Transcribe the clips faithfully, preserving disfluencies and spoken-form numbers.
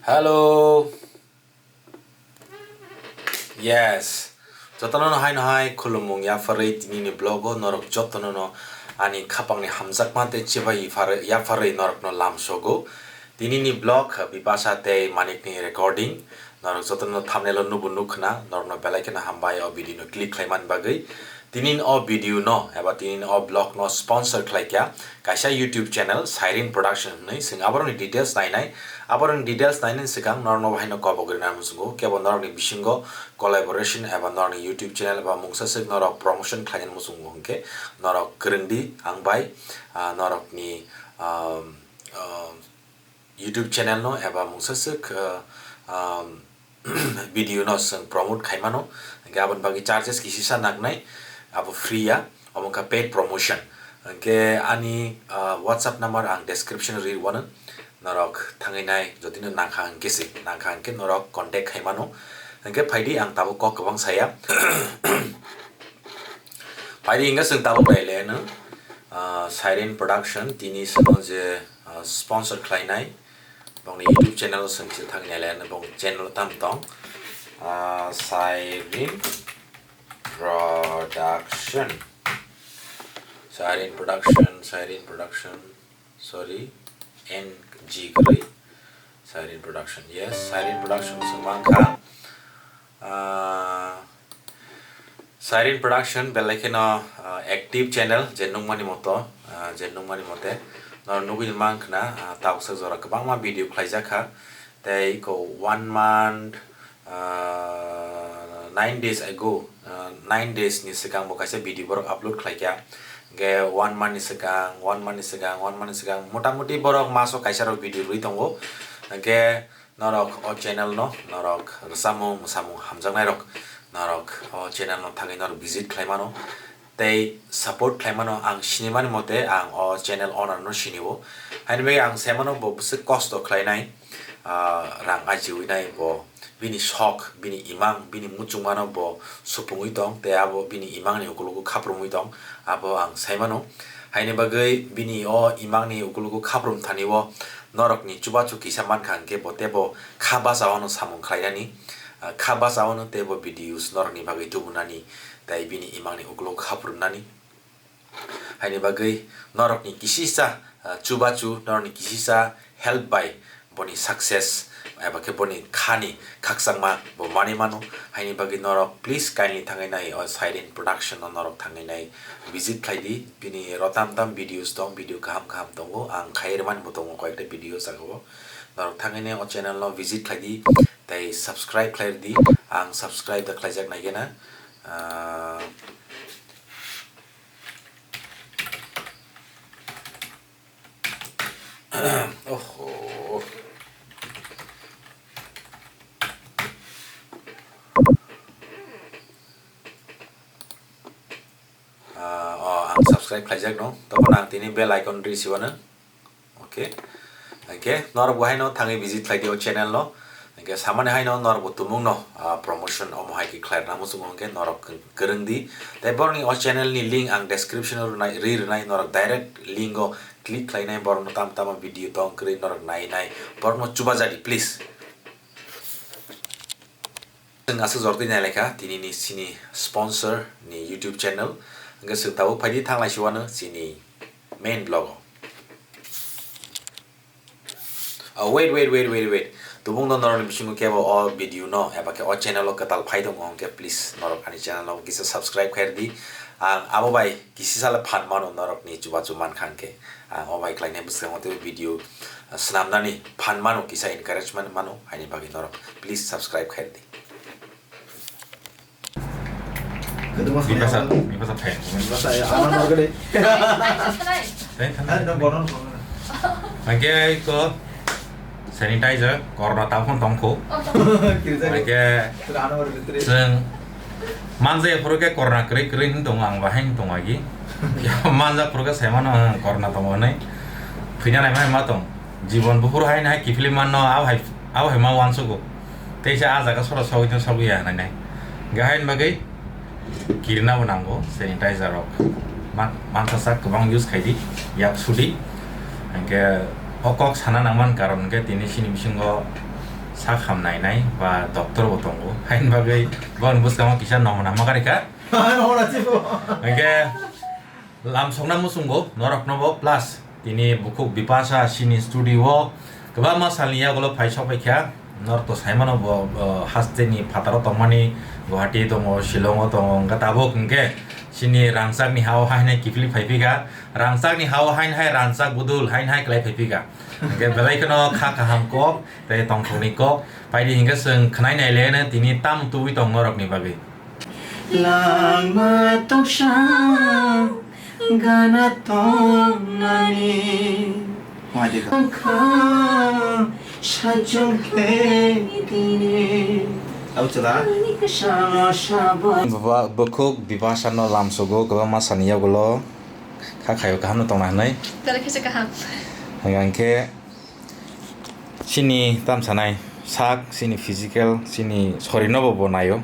Hello. Yes. Jotono no hai no hai khulumung yapharwi tinini vlog o norok jotono no ani khapangni hamjakma tei chibai yapharwi, yapharwi norokno lamsogo. Tinini vlog, uh, Bipasha tei Manikni recording. Norok jotono thumbnail o nubo nukkhna, norokno belai kheno hambai o video no click khlaimani bagwi. Tinin o video no eba tinin o vlog no sponsor khlaikha kaisa YouTube channel Siren Production hwnwi. Chwng aborokni details nainai. Aborokni details nainani swkang norokno bo haino kobok rwna muchungo, kebo norokni bisingo collaboration eba norokni YouTube channel eba mungsa swk norok promotion khlainani muchungo hwnkhe norok kwrwngdi ang bai, ah, norokni, um, um, YouTube channel no eba mungsa swk, ah, um, video no chwng promote khaimano, hwnkhe aboni bagwi charges kisisa nangnai, abo free ya, omo wngkha paid promotion. Hwnkhe ani, ah, WhatsApp number ang description o ri rwano, norok thangwi nai, jotino nangkha hwnkhe se, nangkha hwnkhe norok contact khaimano. Hwnkhe phaidi ang tabuk kok kwbang saya. Phaidi hwnkhe chwng tabuk naileno, ah, Siren Production, tini sano je, ah, sponsor khlainai. Bongni YouTube channel o chwng se thangwi nailai, bong channel tam tong. Ah, Siren Production. Siren Production, Siren Production. Sorry, N G kwrwi. Siren Production. Yes, Siren Production chwng mankha. Ah, Siren Production belai kheno, ah, active channel, je nukmani moto, ah, je nukmani mote, norok nugwi mankha na, ah, tabuksa jora kwbangma video khlaijak kha, tei iko one month, ah, nine days ago, ah, nine days ni swkang bo kaisa video borok upload khlaikha, hwnkhe one month ni swkang, one month ni swkang, one month ni swkang, motamuti borok maso kaisa rok video rwi tongo, hwnkhe, Norok o channel no, norok rwchapmung, mwsamung hamjaknairok, norok o channel no thangwi norok visit khlaimano tei support khlaimano. Ang sinimani mote, ang o channel owner no sinio. Haini bagwi ang saimano, bo bwswk kosto khlainai, ah, rang ajiwi nai bo, bini sok, bini imang, bini muchungmano bo supungwi tong, tei abo bini imangni ukulugo khaprumwi tong, abo ang saimano. Haini bagwi bini o imangni ukulugo khaprum thani o norokni chubachu kisa mankha hwnkhe bo teibo kha bachao no samung khlainani, ah, kha bachao no teibo videos norokni bagwi tubunani tei bini imangni uklogo khaprumnani. Haini bagwi norokni kisisa, ah, chubachu, norokni kisisa help bai boni success eba khe boni khani khakchangma bo manwi mano. Haini bagwi norok please kindly thangwi nai o Siren Production no norok thangwi nai visit khlai di. Bini rotam tam videos tong, video kaham kaham tongo, ang khai rwmani bo tongo koyekta video jagao. Norok thangwi nai o channel no visit khlai di tei subscribe khlai di. Ang subscribe da khlaijak nai gena. Ah, Oho. Ah, oh, ang subscribe khlaijak no. Tokon ang tini bell icon ri siwano. Okay. Okay, norok bo haino thangwi visit khlai di o channel no. Hwnkhe samani haino norok bo tumung no, ah, promotion omo hai khe khlai rwna muchungo hwnkhe norok kwrwng di. Tei borokni o channel ni link ang description o rwnai, ri rwnai, norok direct link o click khlainai, borokno tamo tamo video tong kwrwi norok nai nai, borokno chubaja di please. Chwng aswk jortwi nai lai kha tini ni chini sponsor ni YouTube channel, hwnkhe chwng tabuk phai di thang lai si wano chini main vlog o. Oh, wait, wait, wait, wait, wait. Tubung no norokni bisingo kebo o video no eba khe o channel o kwtal phai tongo hwnkhe please norok ani channel o kisa subscribe khair di. Ang abo bai kisisa le phan mano norokni chubachu mankha hwnkhe. Ang o bai khlainai bwskango tei video, uh, swnamnani phan mano, kisa encouragement mano, haini bagwi norok please subscribe khair di. Bipasa, bipasa phaiyang. Bipasa ya, ano norok de. Thank you. Hingke iko sanitizer, corona tamo tongkho. Hingke chwng manja phuru ke corona kwrwi kwrwi hin tongo, ang bahai hin tongo agi. Manja phuru ke saimano ang corona tongo hinwi. Phina naima ma tong. Jibon buphuru hai nai kiphilwi manno, abo hai, abo hai ma uansugo. Teisa ah jaga sora sogwi tong sogwi ya hinwi nai. Hingke haini bagwi kirina bo nango sanitizer rok. Ma-, mansa sak kwbang use khai di, yak sudi. Hingke o kok sana nangman karon hingke tini chini bisingo Sak hamnai nai ba doctor bo tongo. Haini bagwi boni bwskango kisa nomona ma karikha. Nomona chibo. Hingke lamsokna muchungo norokno bo plus tini bukhuk Bipasa chini studio o kwbangma salni yagulo phai sok phaikha. Norok to saimano bo, bo hasteni phataro tongmani Guwahati tongo, Shillong o tongo, hingke tabuk hingke chini rangchakni ha o haino kiphilwi phaiphikha. Rangchakni ha o haino hai rangchak budul haino hai kwlai phaiphikha. Hingke belai kheno kha kaham kok tei tongthokni kok. Paidi hingke chwng khwnai nai le tini tam tubui tong norokni bagwi. Langma toksa gana tongnani. Wngkha sajwng khe tini. Abo chwla. Ani kwchangno sabo. Bwa-, bukhuk Bipasano lamsogo kwbangma sani yagulo kha khaio kaham no tongna hinwi. Belai khe se kaham. Hingkha hingkhe chini tam sanai sak, chini physical, chini sorino bo, bo naio.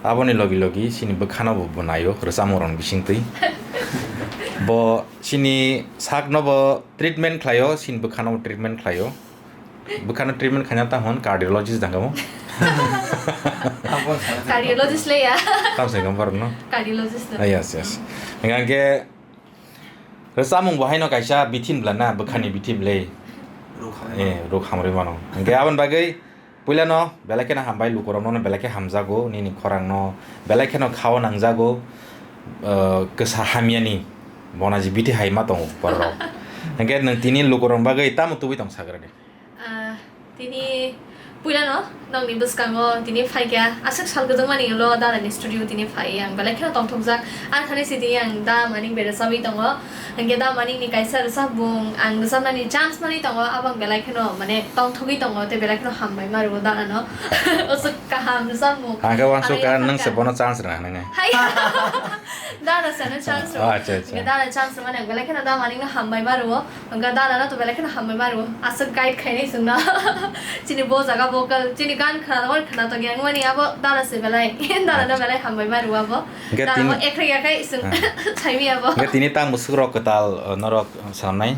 Aboni logi logi chini bwkhano bo, bo naio, rwchapmung rokni bisingtwi. Bo chini sakno bo treatment khlaio, chini bwkhano bo treatment khlaio. Bwkhano treatment khaina tamo hwn cardiologist dangamo. Cardiologist le ya. Tam sai gam borokno. Cardiologist no. Ah, yes, yes. Hingkha hingkhe rwchapmung bo haino kaisa bithi bwla na, bwkhani bithi bwle. Ruk hamrwi mano. Eh, ruk hamrwi mano. Hingkhe aboni bagwi puilano belai kheno hambai lukurokno, belai khe hamjago, nini khorangno belai kheno khao nangjago, eh, kwsa hamyani bonaji bithi hai ma tongo bororok. Hingkhe nwng tini lukurokni bagwi tamo tubui tong sagra de? Ah, tini puilano nokni bwskango tini phaikha, aswk sal kwchwngmani ulo dadani studio tini phai ang belai kheno tongthokjak. Ang thani si tini ang da Manik bai rwchabwi tongo. Hingke da Manikni kaisa rwchapmung ang rwchapnani chance manwi tongo, abo ang belai kheno mane tongthogwi tongo tei belai kheno hambai ma rwo danano. Aswk kaham rwchapmung. Ang khe uansuk kha, nwng se bono chance rwna hwnwi. Hai. Dana sano chance rwo. Oh, acha, acha. Hingke dana chance rwmani ang belai kheno da Manikno hambai ma rwo. Hingke dana no to belai kheno hambai ma rwo. Aswk guide khainai chwngno. Chini bo jaga vocal, chini gan khna, khna to yang mani abo dana se belai. Dana no belai hambai ma rwo abo. Hingke dana tini bo ekhre ya kai chwng saimi abo. Hingke tini tang bwswk rok kwtal, uh, norok, uh, sanamnai?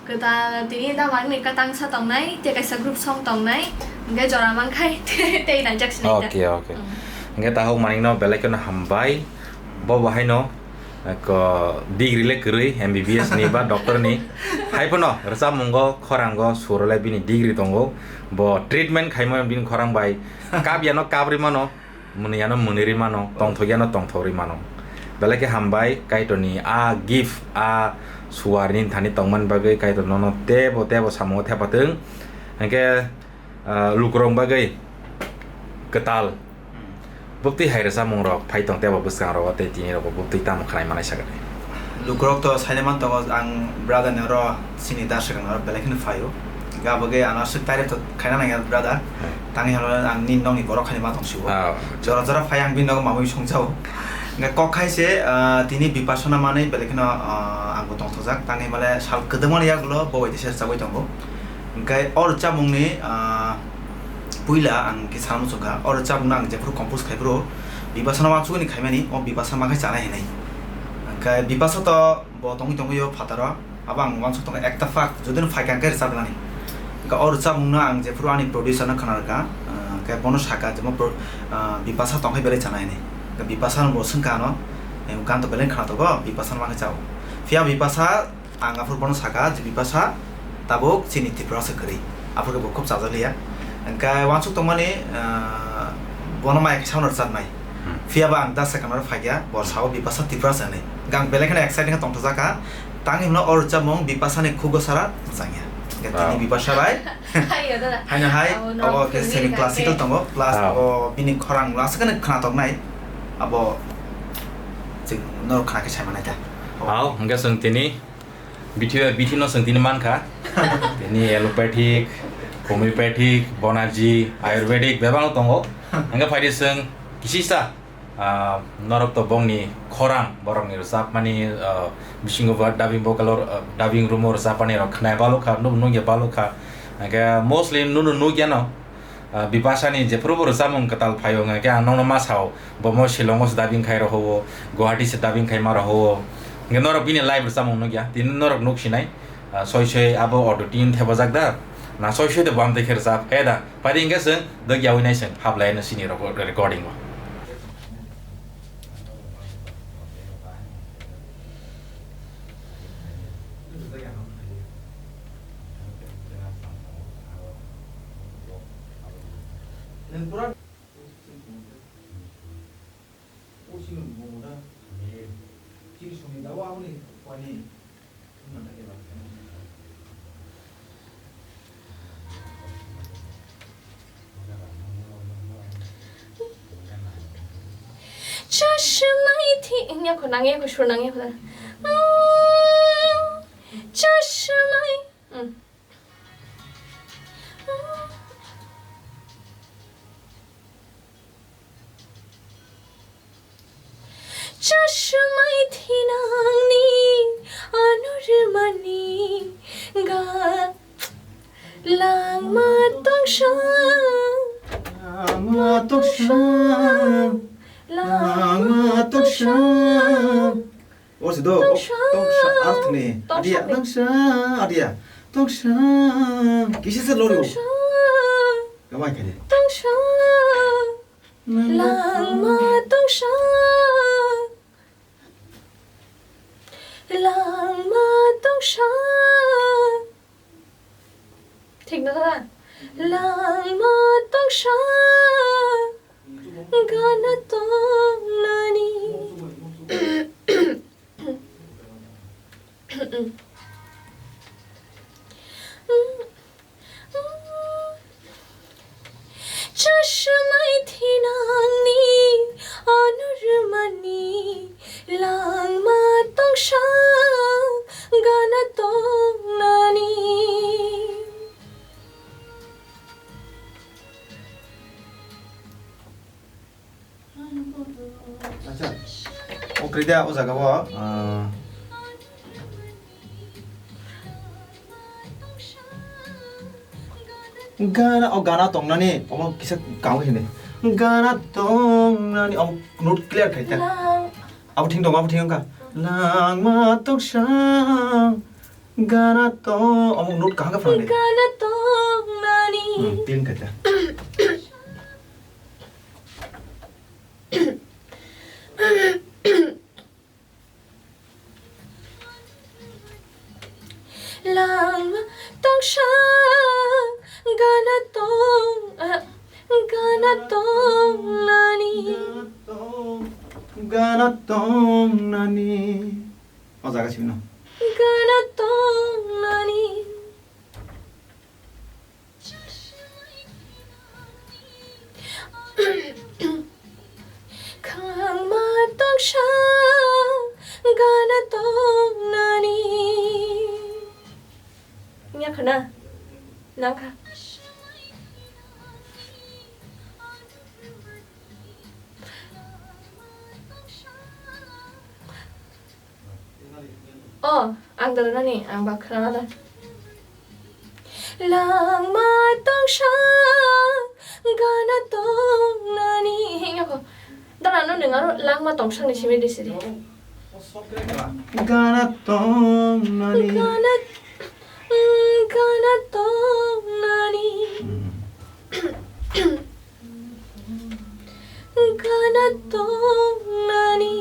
Kwtal tini da Manikni kwtang sa tongnai, tei kaisa group song tongnai. Hingke jora mankhai tei naijak sinai ta. Okay, okay. Mm. Hingke tahuk Manikno belai kheno hambai. Bo bo haino, ko, degree le kwrwi, M B B S ni ba doctor ni. Hai phano rwchapmungo, khorango, suro le bini degree tongo. Bo treatment khaima bini khorang bai. Kap yano kaprwi mano, mwnwi yano mwnwi rwi mano, tongthok yano tongthok rwi mano. Belai khe hambai, Kaitorni a gift, a suar nini thani tongmani bagwi Kaitor nono tebo tebo samungo thepathwng. Hingke, ah, lukurok bagwi kwtal. Hmm. Buktwi hai rwchapmung rok phai tong tei bo bwskang rogo tei tini rogo buktwi tamo khnai manai sakha. Lukurok to saina man tongo, ang brother ni oro chini da swkang oro belai kheno phaio. Ga bagwi ano aswk tairep to khaina nangya brother. Hmm. Tangwi hwnba ang nini nokni borok khaini ma tong sio. Ah. Jora jora phai ang bini nogo mamui songchao. Hingke kok khai se, ah, tini Bipasana manwi belai kheno, ah, ang bo tongthokjak. Tangwi male sal kwdwmani yagulo bo bai tisa rwchapwi tongo. Hingke o rwchapmungni, ah, puila ang khe sana muchungkha, o rwchapmungno ang jephuru compose khai phuru Bipasano uansukgwi khaimani, o Bipasa ma khe chanai hinwi. Hingke Bipasa to bo tongwi tongwi o phataro, abo ang uansuk tongkha ekta phak, jodi no phaikha hingke rwchapnani. Hingke o rwchapmungno ang jephuru ani producer no khna rwkha, ah, hingke bono sakha je mo pro-, ah, Bipasa tongkhai belai chanai hinwi. Hingke Bipasa no bo swngkha ano, eh, gan to belai khna tongo, Bipasa no ma khe chao. Phiya Bipasa Ang aphuru bono sakha je Bipasa tabuk chini Tripura se kwrwi. Aphuru khe bo khub chajakliya. Hingkhe uansuk tongmani, ah, bono maya khe sauna rwchapnai. Hmm. Phiya ba ang da second oro phaikha, bo sao Bipasa Tripura se hinwi. Hingkhe ang belai kheno exciting khe tongthokjak kha. Tang himno o rwchapmung Bipasa ni khugo sara mwchangya. Hingkhe tini Bipasa bai. Hayo dada. Haino hai, abo no abo khe semi classical tongo, plus abo bini khorang aswk kheno khnatok nai. Abo chwng norok khna khe sai manai ta. Hao, hingkhe chwng tini Bithi, bithi no chwng tini mankha. Tini allopathic, homeopathic, bonaji, ayurvedic bebak no tongo. Hingkhe phaidi chwng kisisa, ah, norok to bongni khorang, borokni rwchapmani, ah, bisingo ba dubbing vocal o, ah, dubbing room o rwchapmani rok khnai balokha, nukya balokha. Hingkhe mostly nunu nukyano. Ah, Bipasani jephuru bo rwchapmung kwtal phaio wngkha khe ang nokno ma sao, bo mo Shillong o se dubbing khai rohoro, Guwahati se dubbing khai ma rohoro. Hingkhe norok bini live rwchapmung nukya, tini norok nuk sinai, ah, soi soi abo auto tune thepajak da, Na soi soi de bam de kher jap he da. Pari inge seng dek yawi nai seng hap lai no sini rok recording o. Chashmai thi, ya ko nang, ya ko sur nang, ya ko. Mm, chashmai. Mm. Chashmai thinangni anurmani ga langma tongsa. Langma tongsa. Langma tongsa. Or si do, tongsa. Tongsa, arthni. Tongsa. Adia, tongsa, adia. Tongsa. Kisi se lori o. Tongsa. Gamai khani. Tongsa. Langma tongsa. Langma tongsa. Thik na da? Langma tongsa. Gana tongnani. Chashmai thinangni anurmani langma tongsa gana tongnani. Acha, o kwrwi da o jaga o, ah, gana, o gana tongnani, omo kisa kangwi hini. Gana tongnani, omo note clear khai ta. Lang. Abo thing tongo, abo thing wngkha. Langma toksa, gana tong, omo note kaham khe phrang di. Gana tongnani. Hmm, clean khai ta. Langma tongsa gana tong, ah, gana tongnani. Gana tongnani. O jaga sibino. Gana tongnani. Khangma tongsa gana tongnani. Wngya khana? Nangkha. O, ang dala nani, ang ba khna da. Langma tongsa gana tongnani. Hingya ko. Dala no neng aro langma tongsa ni simi di sidi. Gana tongnani. Gana, mm, gana tongnani. Gana tongnani.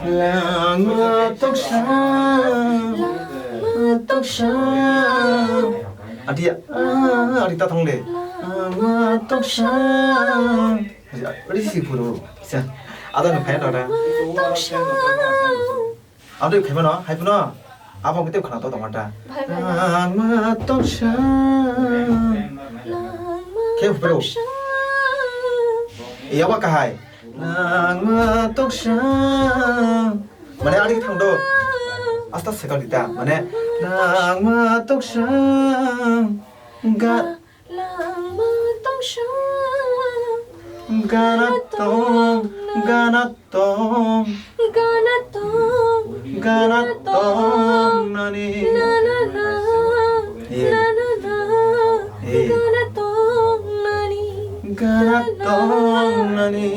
Langma toksa, langma toksa. Adi, ah, adi ta thang de. Langma toksa. Adi, adi si puro. Sa, ada no phai da. Toksa. Ado khaimano, hai phano. Abo kete khana to tongmata. Bhai, bhai. Langma toksa. Langma toksa. Khe phro. Yaba kahai. Nangma toksa. Mane, ani thang do. Asta sekal dita. Mane, nangma toksa. Ga. Langma tongsa. Gana tong, gana tong. Gana tong, gana tong nani. Na, na, na, eh, na, na, na. Eh. Gana tong nani. Gana tong nani.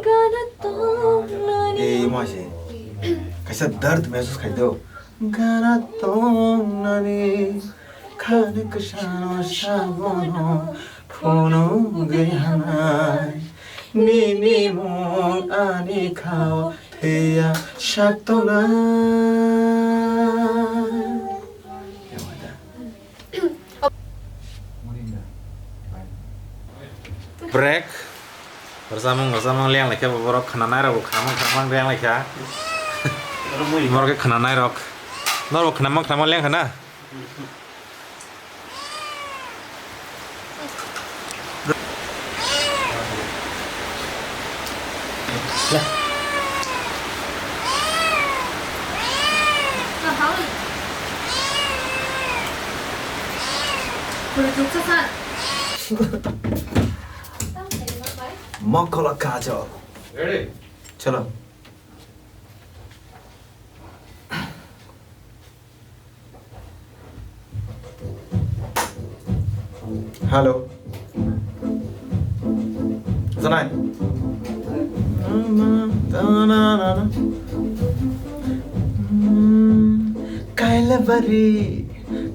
Gana tong nani. Eh, mase. Kaisa dard mehsus khai do. Gana tong nani. Khani kwsano sabono phunugwi hanai. Nini mung ani khao thwiya sak tongnai. Break. Rwchapmung, rwchapmung leng laikha bo borok, khwnanai rok bo khwnamung, khwnamung leng laikha. Borok khe khwnanai rok. Norok bo khwnamung, khwnamung leng khana. Mokolo kajol. Ready? Chalo. Hello. Janai. Kailabari,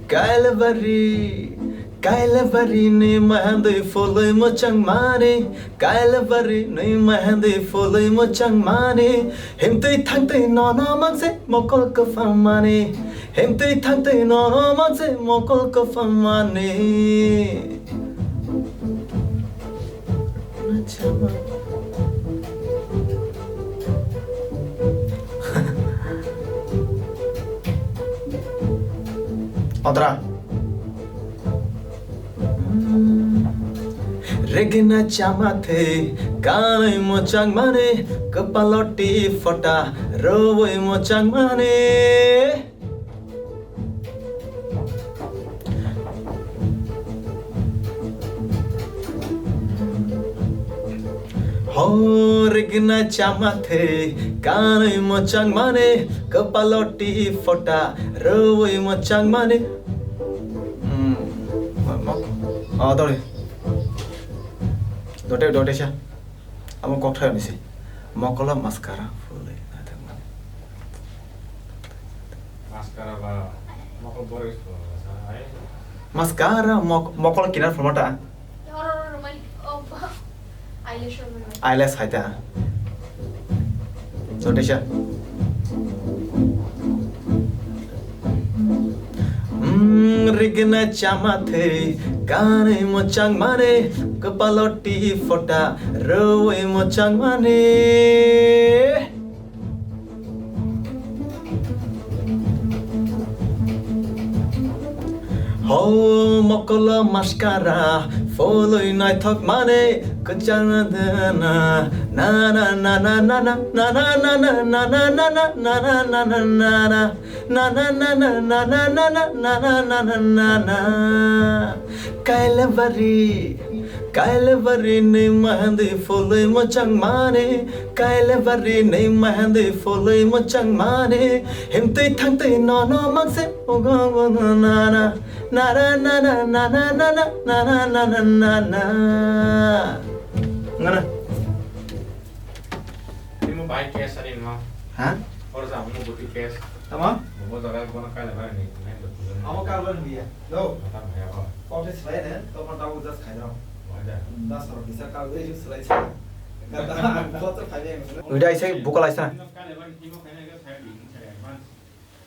Kailabari, Kailabari ni mahandui foloi mochang mani. Kailabari nui mahandui foloi mochang mani. Himtui thangtui nono mangse mokol kwphang mani. Himtui thangtui nono mangse mokol kwphang mani. Odra. Regina chama thei, kanwi mochang mani, kwpalo ti phota, rwwi mochang mani. Ho regina chama thei, kanwi mochang mani, kwpalo ti phota, rwwi mochang mani. Hmm. Ma-, ma-, ah, dori. Dote, dote sa. Amo kok thayo ni se. Mokolo mascara, fully, naithok mani. Mascara ba, mokol boris ko, sa, ai. Mascara, mok-, mokol kinar format a? Oro, oro, oro, mai, oh, eyelash, oro, oro, mai. Eyelash hai ta. Dote sa. Mm, rigna chama thei, kanwi mochang mani, kwpalo ti phota, rwwi mochang mani. Ho mokolo mascara, foloi naithok mani, kwchang na na na na na na na na na na na na na na na na na na. Na na na na na na na na na na na na na. Kailabari, Kailabari ni mahandui foloi mochang mani. Kailabari ni mahandui foloi mochang mani. Himtui thangtui nono mangse ogo ogo na na na na na na na na na na na na na na na. Ngana. Timo bai cash ani no. Ha? Or ja mo buti cash. Tamo? Mo jaga gona kala bani ni, nai do. Amo kala bani biya. Do. Mata maya ba. Office bai ne, to mo tamo just khai daw. Wada. Das ro bisa kala bani just lai sa. Gada ang foto khai ne. Udah isai buka lai sa. Kala bani timo khai ne ga khai di, khai advance.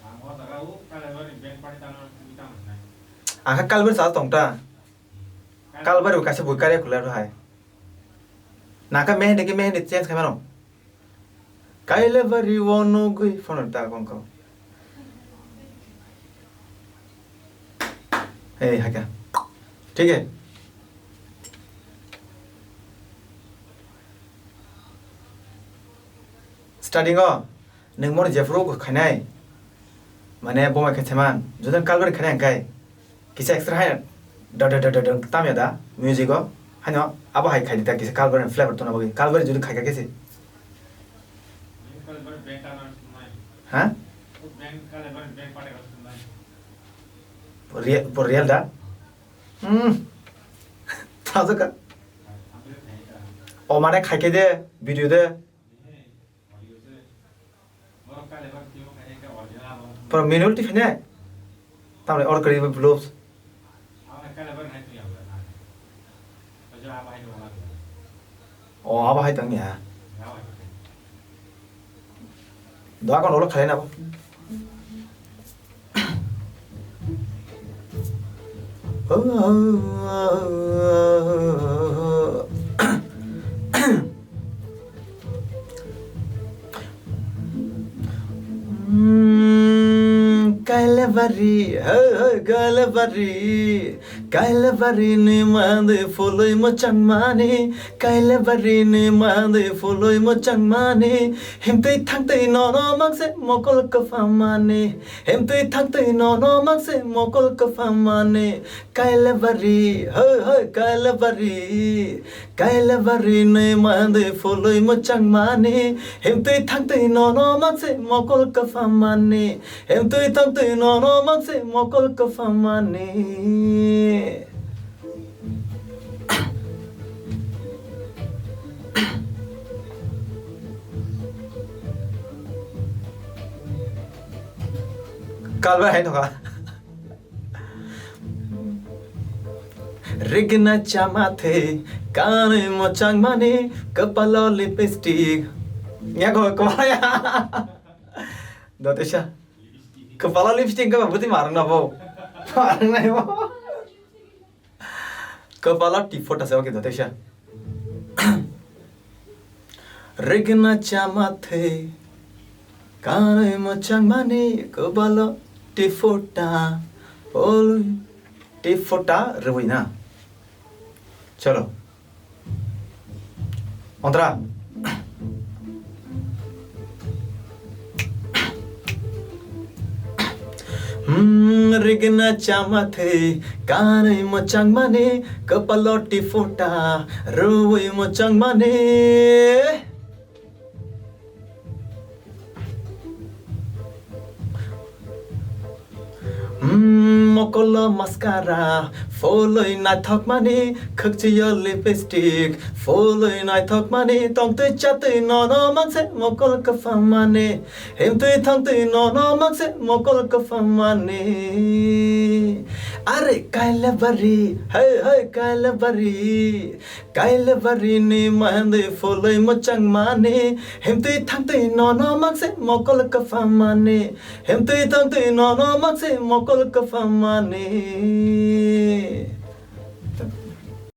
Amo jaga u kala bani bank party tano kita mana. Angka kala bani sa tong ta. Kala bani u kaisa bui kare kula ro hai. Naka mehndi ke mehndi change khai mano. Kailabari o nugwi phone ta kongko. Hey, haka. ठीक है? Starting o nwng moro jephuru khainai, mane bomai khe seman, jodi kalbari khainai hwnkhe kisa extra hai da da da da da tamya da music o, haino abo hai khaidi ta kisa kalbari flavor tona bagwi, kalbari jodi khaikha khe se. Ha? Real, bo real da? Hmm. Thajaka. O mane khaikhe de, video de. Pura manual ti phene. Tamni or kari vlogs. O abo hai tong ya. Do akon olo khalai na bo. Kailabari, hoi hoi Kailabari, Kailabari ni mande foloi mo changmani, Kailabari ni mande foloi mo changmani, himtwi thangtwi nono mangse mokol kwphamani, himtwi thangtwi nono mangse mokol kwphamani, Kailabari, hoi hoi Kailabari, Kailabari ni mande foloi mo changmani, himtwi thangtwi nono mangse mokol kwphamani, himtwi thangtwi nono mangse mokol kwphamani. Kalbai hai thokha. Rigna chamathei, kanwi mo changmani, kwpalo lipstick. Yako kwpalo ya. Dotesa. Kwpalo lipstick khe bwtwi marwng na bo. Marwng nai bo. Kwpalo tiphota se oke dotesa. Rigna chamathei, kanwi mo changmani, kwpalo tiphota. Ol tiphota rwui na. Chalo. Ontra. Hmm, rigna chamathei, kanwi mo changmani, kwpalo tiphota, rwui mo changmani. Hmm, mokolo mascara, foloi naithokmani, khwkchio lipstick, foloi naithokmani, tongtwi chatwi nono mangse mokol kwphamani, himtwi thangtwi nono mangse mokol kwphamani. Are Kailabari, hai hai Kailabari, Kailabari ni mande foloi mo changmani, himtwi thangtwi nono mangse mokol kwphamani, himtwi thangtwi nono mangse mokol kwphamani.